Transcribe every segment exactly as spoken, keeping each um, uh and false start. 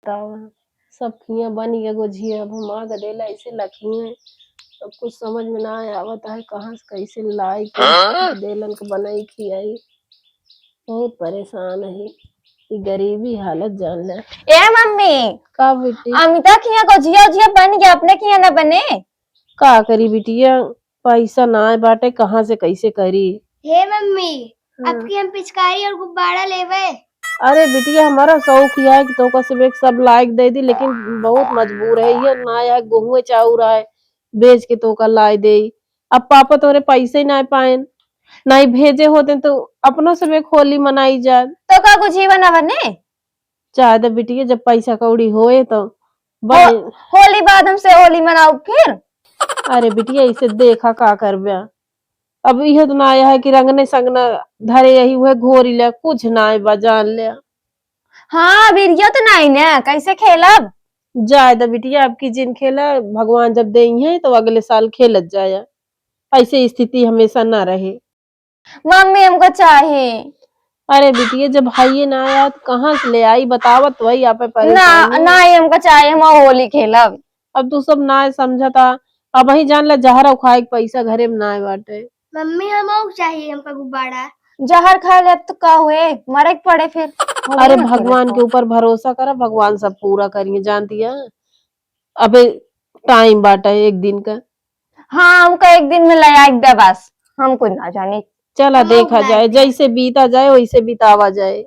बतावा, सब खिया बन गया गोझिया, अब हम आग देला ऐसे लखिए। अब कुछ समझ में ना आवत है, कहाँ से कैसे लाई के देलन के बनाई खियाई। बहुत परेशान है, ई गरीबी हालत जान ले। ए मम्मी, का बेटी? अमिता खिया गोझिया उझिया बन गया, अपने खिया ना बने? का करी बिटिया, पैसा ना बाटे, कहाँ से कैसे करी? हे मम्मी, हाँ। अब की हम पिचकारी और गुब्बारा लेवे। अरे बिटिया, हमारा शौक यह है कि तोका सब एक सब लायक दे दी, लेकिन बहुत मजबूर है, ये ना है, गेहूं चाउर है, बेच के तोका लाए दे। अब पापा तोरे पैसे ही ना पाएन, ना ही भेजे होते तो अपनों से एक होली मनाई जाए। तो का कुछ ही बना बने? चाहे तो बिटिया, जब पैसा कौड़ी होए तो बने। हो-, होली बाद हमसे होली मनाओ फिर। अरे बिटिया, इसे देखा का करबे, अब इहो तो ना आया है कि रंगने संगना धरे यही हुए घोरी ले, कुछ ना आए बा जान ले। हाँ, बिरिया तो नाई ना, कैसे खेलब? जाए द बिटिया, अब की जिन खेला, भगवान जब देइहैं तो अगले साल खेलत जाया। ऐसे स्थिति हमेशा ना रहे। मम्मी, हमको चाही। अरे बिटिया, जब हइये ना आया तो कहाँ से ले आई? बतावत वही आप परेशानी। ना, ये हमको चाही, हम होली खेलब। अब तू सब ना समझता, अब वही जान ले, जहर खाए के पैसा घरे में ना बाटे। मम्मी, हमको चाही, हमका गुब्बारा। जहर खा ले तो का हुए, मरे के पड़े फिर। अरे, भगवान के ऊपर भरोसा करा, भगवान सब पूरा करिए, जानती है। अबे टाइम बाटा है एक दिन का। हाँ, हमका एक दिन में ले आए दे बस, हम कुछ ना जानी। चला, देखा जाए, जैसे बीता जाए वैसे बितावा जाए।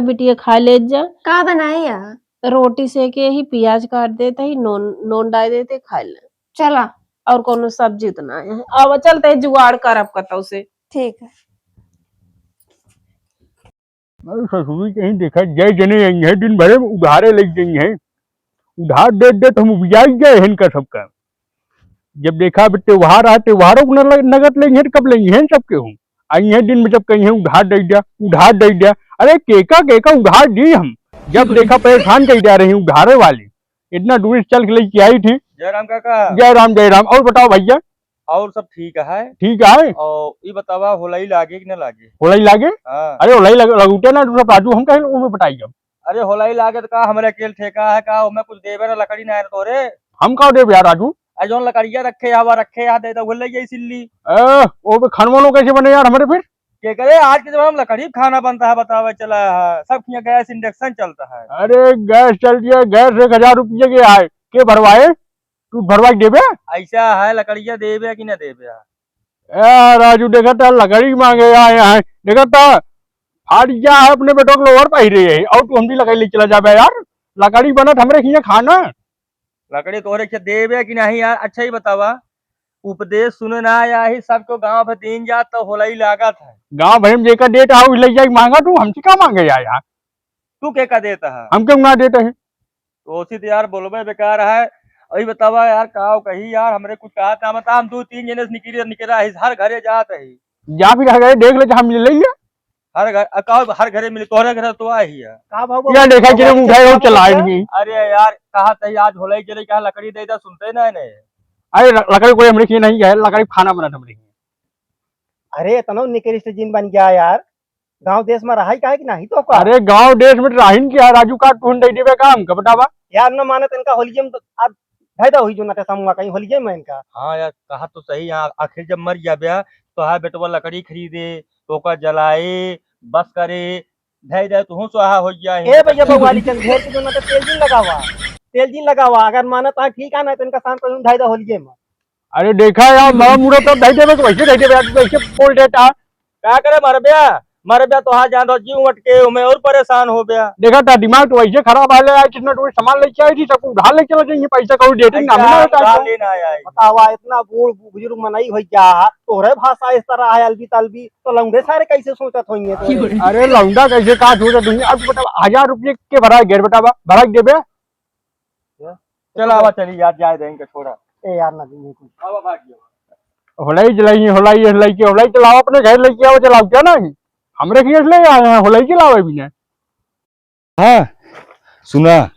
बिटिया, खा ले जा। का बनाए या? रोटी सेके ही, प्याज काट देते ही, नून, नून डाल देते, खा ले। चला। और कोनो सब्जी तो ना है। अब चलते हैं, जुगाड़ करब कतौ से। ठीक है। अरे ससुरी, कहीं देखा जाए, जने आई है, दिन भरे में उधारे लग गई है, उधार दे दे तो हम उबियाई गए हैं इनका सबका। जब देखा अब त्योहार आ, त्योहारों को न-, नगद लेंगे तो कब लेंगे हैं सबके हूँ। आई है दिन में जब कहीं है उधार दे दिया, उधार दे दिया, अरे केका केका उधार दी हम, जब देखा परेशान कर जा रही उधारे वाली। इतना दूर से चल के लेके आई थी। जय राम काका। जय राम, जय राम। और बताओ भैया। और सब ठीक है। ठीक है। और ई बतावा, होलई लागे कि ना लागे? होलई लागे? हाँ। अरे होलई लग-, लगौते ना, दूसरा राजू हम कहे, वो बताई जब। अरे होलई लागे तो का, हमरे अकेल ठेका है का, ओमे कुछ देबे ना, लकड़ी ना है तोरे। हम का देबे यार राजू? अरे जौन लकड़िया रखे हवा, रखे यहाँ दे दो, होलई यही सिल्ली। ए, वो भी खनवनो कैसे बने यार हमरे फिर? के करे, आज के जमाना में लकड़ी खाना बनता है, बतावे चला है, सब यहाँ गैस induction चलता है। अरे गैस चल दिया, गैस एक हजार रुपये के आए, के भरवाए? तू भरवाई देबे? ऐसा है, लकड़िया देबे कि ना देबे? ए राजू, देखा था लकड़ी मांगे आए हैं, देखा था फाड़ गया है अपने बेटों को लोअर पहिरे है, और तू हमदी लकड़ी ले चला जाबे यार, लकड़ी बनत हमरे खिया खाना। लकड़ी तोहरे खिया देबे कि नहीं यार? अच्छा ही बतावा, उपदेश सुने ना आया ही, सबको गांव भर दिन जात तो होलई लागत है। गांव भर में जेकर देत है, उ ले जाई मांगा, तू हमसे का मांगे यार? तू के का देत है? हम क्यों ना देते हैं? तो उसी तो यार बोलबे बेकार है। अभी बतावा यार, का कही यार, हमरे कुछ कहा था, हम, हम दो तीन जने से निकले, निकला है, हर घरे जात है। जा फिर हर घरे देख ले, हम ले लेंगे। हर घर, अ, का हर घरे मिले, तोहरे घर तो आई है। का भाव यार, देखा कि हम उठाए हो चलाए नहीं। अरे यार, कहा था आज होलई चले, क्या लकड़ी दे दा, सुनते ना ने। अरे ल-, लकड़ी कोई हमरे खिया नहीं है, लकड़ी खाना बनत हमरे खिया। अरे इतना निकृष्ट जिन बन गया यार। गांव देश में रहाई काहे कि नाही तो का? अरे गांव देश में रहिन क्या राजू, का तुहन दे देबे का हमका बतावा? यार न मानत इनका होलिये में तो आज फायदा हुई जो ना ते समुआ कहीं होलिये में इनका। हाँ यार, कहा तो सही है, आखिर जब मर गया बे तो हा बेटवा लकड़ी खरीदे, तो ओका जलाए, बस करे, धै धै तुहूँ स्वाहा हो गया है। ए भैया बउआली चंद, घेर के जो ना ते तेल जिन लगावा, तेल जिन लगावा, अगर मानत हा ठीक है ना तो इनका शाम को यूं धै दा होलिये में। अरे देखा यार, मरा मुरा तो दे देबे, तो वैसे दे देबे यार, तू ऐसे बोल देता। का करे मरब्या? मरब्या तो हाँ जान दो, जीव अटके, मैं और परेशान हो गया। देखा था, दिमाग तो वैसे खराब आ ले यार, कितना दूर सामान लेके आई थी, सबको उधार लेके चला जाएंगे, पैसा कौड़ी देते नाम ना होता है। लेना आया है। बतावा, इतना बूढ़ बुजुर्ग मनई हो गया, तोहरे भाषा इस तरह है, अलबी तलबी, तो लौंडे सारे कैसे सोचत होंगे तो? अरे लौंडा कैसे का सोचत होंगे? अब बतावा, हजार रुपये के भरा गैर बतावा, भरा देबे? चल आवा, चली यार, जाए दे इनका, छोड़ा। ए यार, ना दीजिए कुछ। आवा, भाग गया। होलाई जलाई, होलाई, होलाई के, होलाई चलाओ, अपने घर लेके आओ, चलाओ, क्या नहीं? हमरे घर ले आए हैं, होलाई चलाओ अभी ने। हाँ, सुना,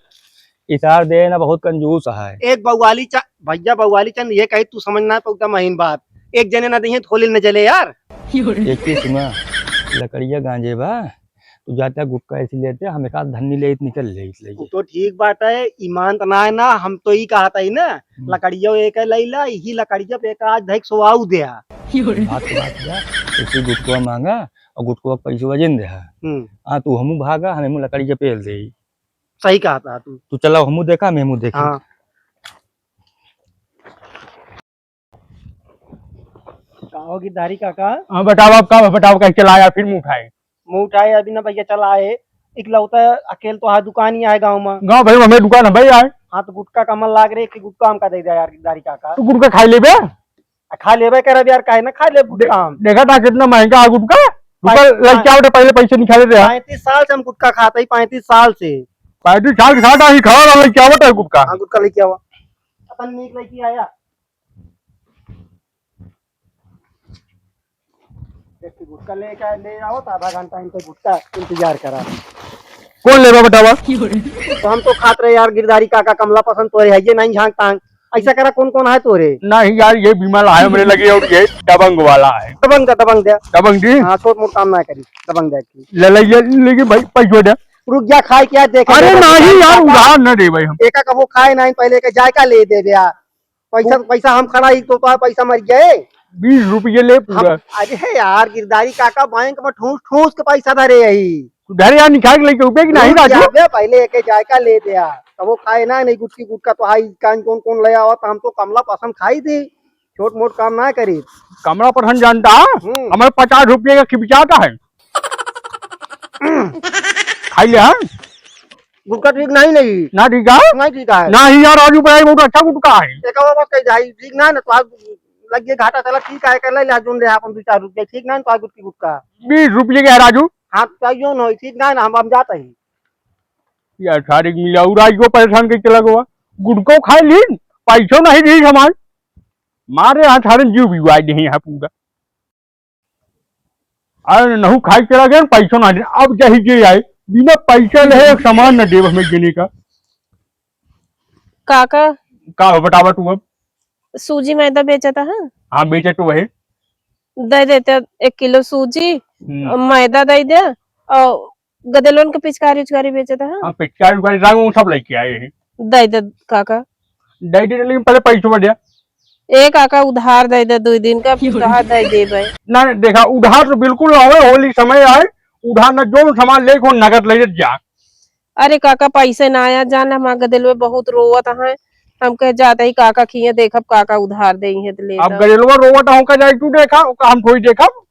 इतार दे ना, बहुत कंजूस है। एक बउआली चा-, भैया बउआली चंद, ये कही तू समझ ना पौता महीन बात। एक जने ना दीहे, तो होली न जले यार। एक चीज सुना, लकड़िया गांजे बा, तू जाते गुटका ऐसे लेते, हम एक आध धन्नी लेत निकल लेत लेके। उ तो ठीक बात है, ईमान त ना है ना, हम तो ई कहत ही ना, हम्म। लकड़िया एक है लैला, यही लकड़िया पे एक आध धैक सोआऊ दे। बात, बात बा, इसी गुटकवा मांगा और गुटकवा के पैसवा जिन दे। हम्म। हाँ, तू हमू भागा, हम हमू लकड़िया पेल दे। सही कहत हा तू। तू चला, हमू देखा, हम हमू देखी। हाँ। का हो गिरधारी काका? हाँ, बताओ अब का, बताओ कैसे लाया, फिर मुँह उठाए। मुँह उठाए अभी ना भैया, चला आए। इकलौता अकेल तो हा दुकान ही आए गाँव में। गाँव भर में हमें दुकान है भाई आए। हाँ, तो गुटका का मन लाग रहे कि गुटका हमका दे दे यार गिरधारी काका। तू गुटका खाई लेबे? आ, खा लेबे करब यार, काहे ना खा लेब गुटका हम। देखा था कितना महंगा है गुटका। गुटका पै-, लइके आवत है, पहले पैसे निकाले रहे। पैंतीस साल से हम गुटका खाते ही, पैंतीस साल से। पैंतीस साल के साथ ही खा रहा, लइके आवत है गुटका। हाँ, गुटका लइके आवा। अपन नीक लइके आया। एक ठे गुटका लेके ले आओ, तो आधा घंटा इनके गुटका इंतजार करा। कौन लेबा बतावा? तो हम तो खात रहे यार, गिरधारी काका, कमला पसंद तोरे है, ये नहीं झांक तांग। ऐसा करा, कौन कौन है तोरे? नहीं यार, ये विमल है मेरे लगे और ये दबंग वाला है। दबंग दे, दबंग दे। दबंग दी? हाँ, छोट मोट काम ना करी, दबंग दे की। ले ले, ये लेकिन भाई पैसो दे। रुक जा, खाए क्या देखे अरे दे, नहीं यार, काका। उधार न दे भाई हम। एका कबो खाए नहीं, पहले के जायका ले दे बे यार। पैसा, वो पैसा हम खड़ा ही तो, तो पैसा मर गए। बीस रुपये ले हम, पूरा। अरे यार, गिरधारी काका बैंक में ठूस ठूस के पैसा धरे यही। तू धरे यार, निकाल के लेके उबे कि नहीं राजू? बे, पहले एके जायका ले दे यार। तब वो खाए ना, नहीं गुटकी गुटका तो हाई कान कौन कौन ले आवत, हम तो कमला पसंद खाई थी, छोट मोट काम ना करी। कमला पसंद जानता है? हम्म। हमारे पचास रुपये का खिंचाता है। खाई ले, हाँ? गुटका ठीक नहीं, नहीं। ना ठीक है? नहीं ठीक है। नहीं यार, राजू भाई बहुत अच्छा गुटका है। एक और बात कही जाए, ठीक ना, ना तो आज लग गए घाटा, चला ठीक है, कर ले, ले जोन दे अपन दो चार रुपये, ठीक ना, तो आज गुटकी गुटका। बीस रुपये के है राजू। हाँ, तो जो न हो, ठीक ना, ना, हम, हम जाते ही। यार, सारे मिला, और आज को परेशान करके चला गवा। गुटको खाए लीन, पैसो नहीं दी हमार। मारे यहाँ सारे जीव भी वाई नहीं यहाँ पूरा। अरे नहु खाई चला गया, पैसो ना दे। अब चाहे जे आए, बिना पैसा ले एक सामान न देब हमें देने का। काका। का हो बतावा तू अब? सूजी मैदा बेचता है? हाँ, बेचे तो वही। दे देते एक किलो सूजी, हम्म। मैदा दे दे, और गदेलोन के पिचकारी उचकारी बेचता है? हाँ, पिचकारी उचकारी रंग वो सब लेके आए हैं। दे दे काका। दे दे, लेकिन पहले पैसो दे। ए काका, उधार दे दे, दुई दिन का, फिर तोहार दे देबे। ना, ना, देखा, उधार तो बिल्कुल ना होए, होली समय आए, उधार ना, जो सामान ले को नगद ले जा। अरे काका, पैसे ना आया, जान हमार गदेलवे बहुत रोवत है, हम कहे जाते ही काका खिए देखब, काका उधार दे हैं तो ले अब दो। गदेलवा रोवत है, ओका जाई तू देखा, ओका हम थोड़ी देखब।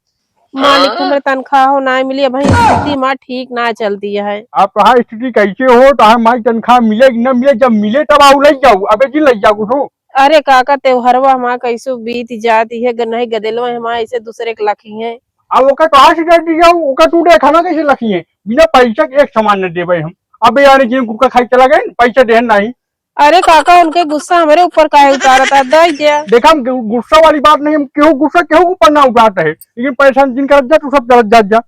मालिक, हाँ। हमरे तनख्वाह हो ना मिली, अब स्थिति हमार ठीक ना चलती है। अब तोहार स्थिति कैसे हो, तोहार माई तनख्वाह मिले कि ना मिले, जब मिले तब आऊ ले जाऊ, अबे जी ले जाऊ कुछ। अरे काका, त्योहरवा हमार कैसो बीत जात, इहे ग-, नहीं गदेलवा हमार ऐसे दूसरे के लखी हैं। अब ओकर कहाँ से दे दिया, ओकर तू देखा ना कैसे लखी हैं, बिना पैसा के एक सामान न देबे हम। अबे यार, जिन गुटखा खाई चला गए, पैसा देहन नहीं। अरे काका, उनके गुस्सा हमरे ऊपर काहे उतारत है, दे दे। देखा, हम गु-, गुस्सा वाली बात नहीं, हम केहू गुस्सा केहू ऊपर ना उतारत है, लेकिन परेशान जिन करत जा, तू सब करत जात जा।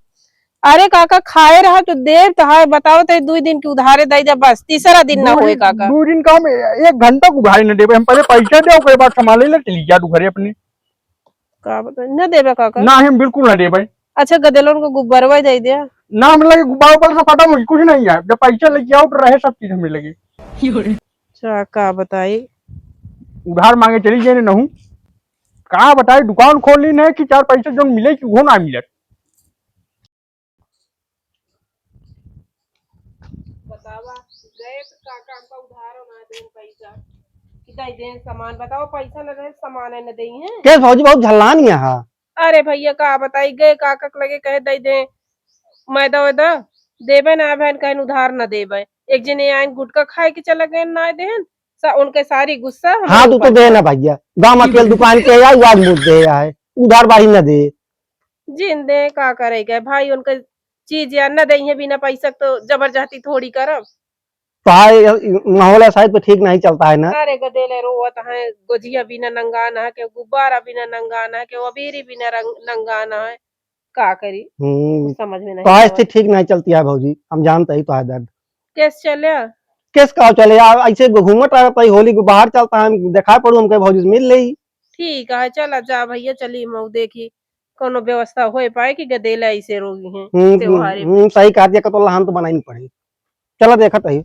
अरे काका, खाए रहा तो देर तो है, बताओ तो दुई दिन के उधारे दे जा, बस तीसरा दिन ना दुई होए दिन, काका। दुई दिन का हम ए-, एक घंटा के उधारे न देबे, हम पहले पैसा दे, ओकरे बाद सामान ले ले, चली जा तू घरे अपने। का बताई, न देबे काका? ना, हम बिल्कुल ना देबे। अच्छा, गदेलोन को गुब्बारवा दे दे। ना, हम लगे गुब्बारा उब्बारा सब खत्म हो गई, कुछ नहीं है। जब पैसा लेके आओ तो रहे सब चीज हमें लगे। अच्छा, का बताई? उधार मांगे चली जाए नहु। का बताई, दुकान खोल ली नहीं कि चार पैसा जो मिले कि वो ना मिले। बतावा, गए तो काका हमका उधारो ना देन पैसा, कि दे देन सामान। बताओ, पैसा न रहे, सामान न देई हैं। के भौजी बहुत झल्लान यहाँ। अरे भैया, का बताई, गए काका के लगे, कहे दे दे मैदा वैदा, देबे ना, बहन कहन उधार न देबे। एक जने आइन गुटखा खाए के चला गए, ना देहन, सा-, उनके सारी गुस्सा हमरे हाँ, तू तो ऊपर दे था। ना भैया, गाँव अकेल दुकान के आई, आज मुझ दे है, उधार बाही न दे। जिन दे, का करे के भाई, उनके चीज या न देइहे बिना पैसा के, तो जबरदस्ती थोड़ी करब। तो हाँ, ये, ये माहौल है शायद, तो ठीक नहीं चलता है ना। अरे गदेले रोवत हैं, गोजिया बिना नंगा ना के, गुब्बारा बिना नंगा ना के, अबीरी बिना रंग, नंगा ना है, का करी? हम्म। कुछ समझ में नहीं तो आवत। ऐसे ठीक नहीं चलती है भौजी, हम जानते ही तो है दर्द। केस चले? केस का चले यार, ऐसे घूमत रहता है, होली को बाहर चलता है, हम देखा पड़ू, हमके भौजी से मिल ले। ठीक है, चला जा भैया, चली मऊ देखी। कौनो व्यवस्था होए पाए कि गदेला ऐसे रोगी हैं हम्म, त्योहारे हम्म, पे। हम्म, सही कहा दिया, कतो लहान तो बनाई नहीं पड़ी। चला देखत ही।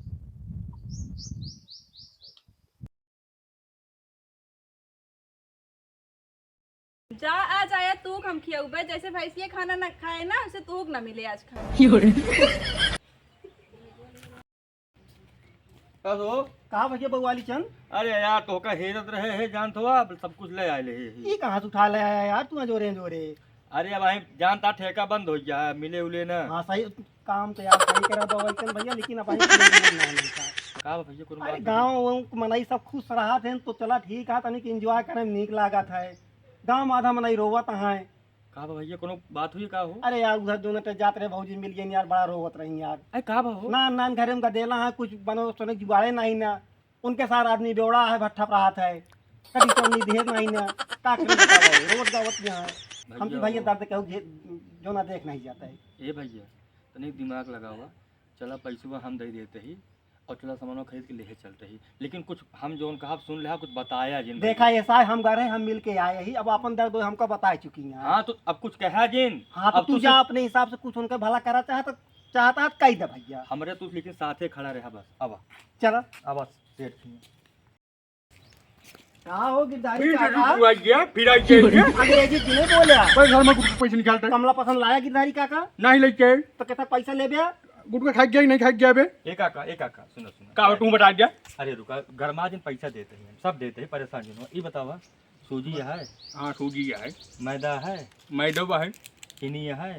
जा, आज आया तूक हम खियउबे, जैसे भैंसिया खाना ना खाए ना, उसे तूक ना मिले आज खाना। का हो? का भैया बउआली चंद? अरे यार, तोहका हेरत रहे है, जानत हो, अब सब कुछ ले आए ले है। ई कहाँ से उठा ले आया यार तू अजोरे अजोरे? अरे अब आई जानता ठेका बंद हो गया है, मिले उले ना। हाँ सही काम तो यार सही करा बउआली चंद भैया, लेकिन अब आई ना मिलता। का बा भैया, कोनो अरे बात गाँव वाँव के मनई सब खुश रहत हैं तो चला ठीक है, तनिक enjoy करे में नीक लागत है। गाँव में आधा मनई रोवत हैं। का बा भैया, कोनो बात हुई का हो? अरे यार, उधर जो नटे जात रहे भौजी मिल गई यार, बड़ा रोवत रही यार। अरे का बा हो? नान नान घरे में गदेला है, कुछ बनो सोने जुगाड़े नहीं ना। उनके साथ आदमी बेवड़ा है, भट्ठा पर हाथ है। कभी तो नहीं देर नहीं ना। का करे बताओ, रोवत गावत यहाँ है। हम भी भैया भैया हो। दर्द कहू घे-, जो ना देख नहीं जाता है। ए भैया, तनी दिमाग लगावा। चला पैसवा हम दे देते ही। और चला सामानवा खरीद के लेहे चलते ही। लेकिन कुछ हम जौन कहब सुन लेहा, कुछ बताया जिन देखा भैया। ऐसा है, हम गए रहे, हम मिल के आए ही, अब अपन दर्द हमका बता चुकी हैं। हाँ, तो अब कुछ कहा जिन। हाँ, तो अब तू तू जा से अपने हिसाब से कुछ उनके भला करा चाहत, चाहत है, कही दे भैया। हमरे तू लेकिन साथे खड़ा रहा बस। अब चला। अब सेठ जी। का हो गिरधारी फिर काका? तू आ गया, फिर आ गया। अंग्रेजी जिन्हें बोले आप। बस घर में कुछ पैसे निकालते। कमला पसंद लाया गिरधारी काका? नहीं लेके। तो कितना पैसा लेबे? गुटखा खा गया, नहीं खा गया बे? ए काका, ए काका, सुनो, सुनो। का हो, तू बता दिया? अरे रुका, गरमा जिन पैसा देते हैं, सब देते हैं, परेशान जिन हो। ई बतावा, सूजी है? हाँ, सूजी है। मैदा है? मैदा बा है। चीनी है?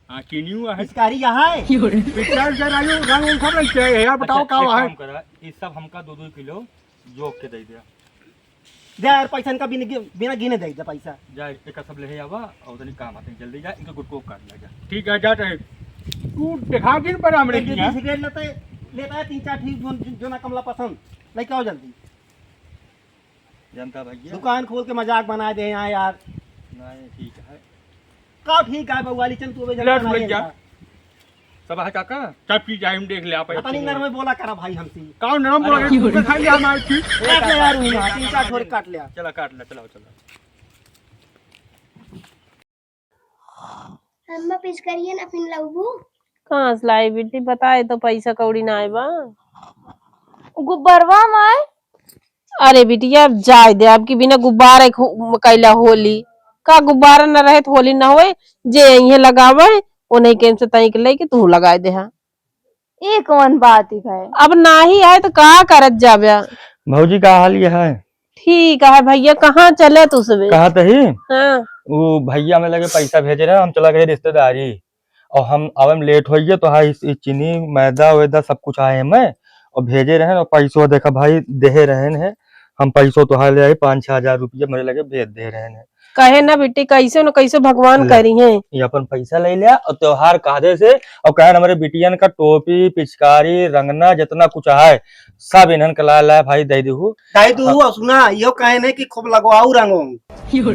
हाँ, चीनियो है। पिचकारी है? पिचकारी से राजू, रंग उंग सब लग गए हैं यार, बताओ अच्छा, का एक है? काम करा, ई सब हमका दो दो किलो जोक के दे दिया। दे यार, पैसा इनका बिना गि-, बिना गिने दे दे पैसा। जा, एक सब ले आवा और तनी काम आते हैं, जल्दी जा, इनका गुटको काट ले जा। ठीक है, जाते हैं। तू दिखा दिन पर हमरे एक किया। बीड़ी सिगरेट लेते, लेता है तीन चार ठीक जो, जो ना कमला पसंद, लेके आओ जल्दी। जनता भैया। दुकान खोल के मजाक बना दे यहाँ यार। नहीं, ठीक है। का ठीक है, बउआली चंद, तू अबे ले, जनता भैया। नहीं है। सब है काका? सब चीज है, हम देख ले आप। पता नहीं, नरम बोला करा भाई हमसे। का नरम बोला? अरे, तू खा लिया हमारी चीज। काट ले यार, वही ना, तीन चार ठोर काट ले। चला, काट ले, चलाओ, चलाओ। अम्मा, पिचकारिया ना फिन लउबू? कहाँ से लाई बेटी, बताए तो पैसा कौड़ी ना आए बा। गुब्बारवा माय। अरे बिटिया, अब जाए दे, अब की बिना गुब्बारे खु-, कैला होली। का गुब्बारा न रहे त होली न होए, जे यहीं लगावे, उन्हीं के से तई के लेके तू लगाए दे हा। ये कौन बात है भाई? अब नाही आए तो का करत जाबे? भौजी का हाल ये है? ठीक है भैया, कहाँ चले तू सबे? कहा तही? हाँ। वो भैया में लगे पैसा भेजे रहे, हम चला गए रिश्तेदारी। और हम आवे में लेट होइ गए, तो हाँ, इस, इस चीनी, मैदा वैदा सब कुछ आए हमें, और भेजे रहन, और पैसो देखा भाई, देहे रहन है, हम पैसो तोहार ले आए, पाँच छह हजार रुपया मेरे लगे भेज दे रहन है। कहे ना बेटी, कैसे न कैसे भगवान ले। करी हैं। ये अपन पैसा ले लिया और त्योहार कायदे से, और कहे हमारे बिटियन का टोपी, पिचकारी, रंगना, जितना कुछ है, सब इन्हन के ला, ला भाई, दे दू। दे दू, हाँ। और सुना, यो कहे नहीं कि खूब लगवाऊ रंगो।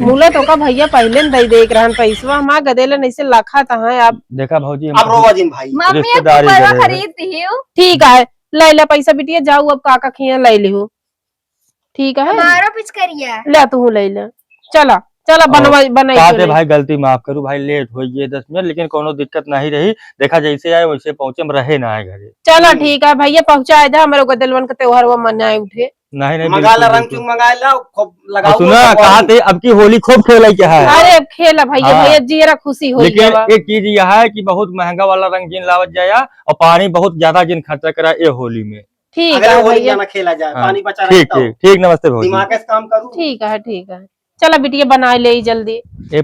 मुला तो का भैया पहले न दे दे एक रहन पैसवा, हमार गदेले नहीं से लखा त है आप। देखा भौजी, हम अब रोवा जिन भाई। मम्मी, अब रिश्तेदारी कुकरवा करे हैं। खरीद दियो। ठीक है, ले ले पैसा बिटिया, जाऊ अब काका खिया ले लिहो। ठीक है? हमारो पिचकारिया। ले तू ले ले। चला, चला और बनवा, बनाई काते चले। भाई गलती माफ करू भाई, लेट हो गए दस मिनट, लेकिन कोनो दिक्कत नहीं रही। देखा जैसे आए वैसे पहुँचे, हम रहे ना आए घरे। चला हम्म। ठीक है भैया, पहुँचाए दे, हमरे गदेलवन के त्योहार वो मनाए उठे। नहीं, नहीं, मंगा बिल्कुल, ला, रंग बिल्कुल। चुंग मंगा ला, खूब और लगाओ, सुना, खूब कहा थे, अब की होली खूब खेले के है। अरे, अब खेला भैया, हाँ। भैया, जियरा खुशी हो लेकिन जावा। एक चीज यह है कि बहुत महंगा वाला रंग जिन लावत जाया और पानी बहुत ज्यादा जिन खर्चा करा ए होली में। ठीक अगले है होली भैया। जाना खेला जाए, हाँ, पानी बचा ठीक, रहता हो। ठीक, ठीक, नमस्ते भौजी। दिमाग से काम करू। ठीक है, ठीक है। चला बिटिया, बना ले जल्दी। ए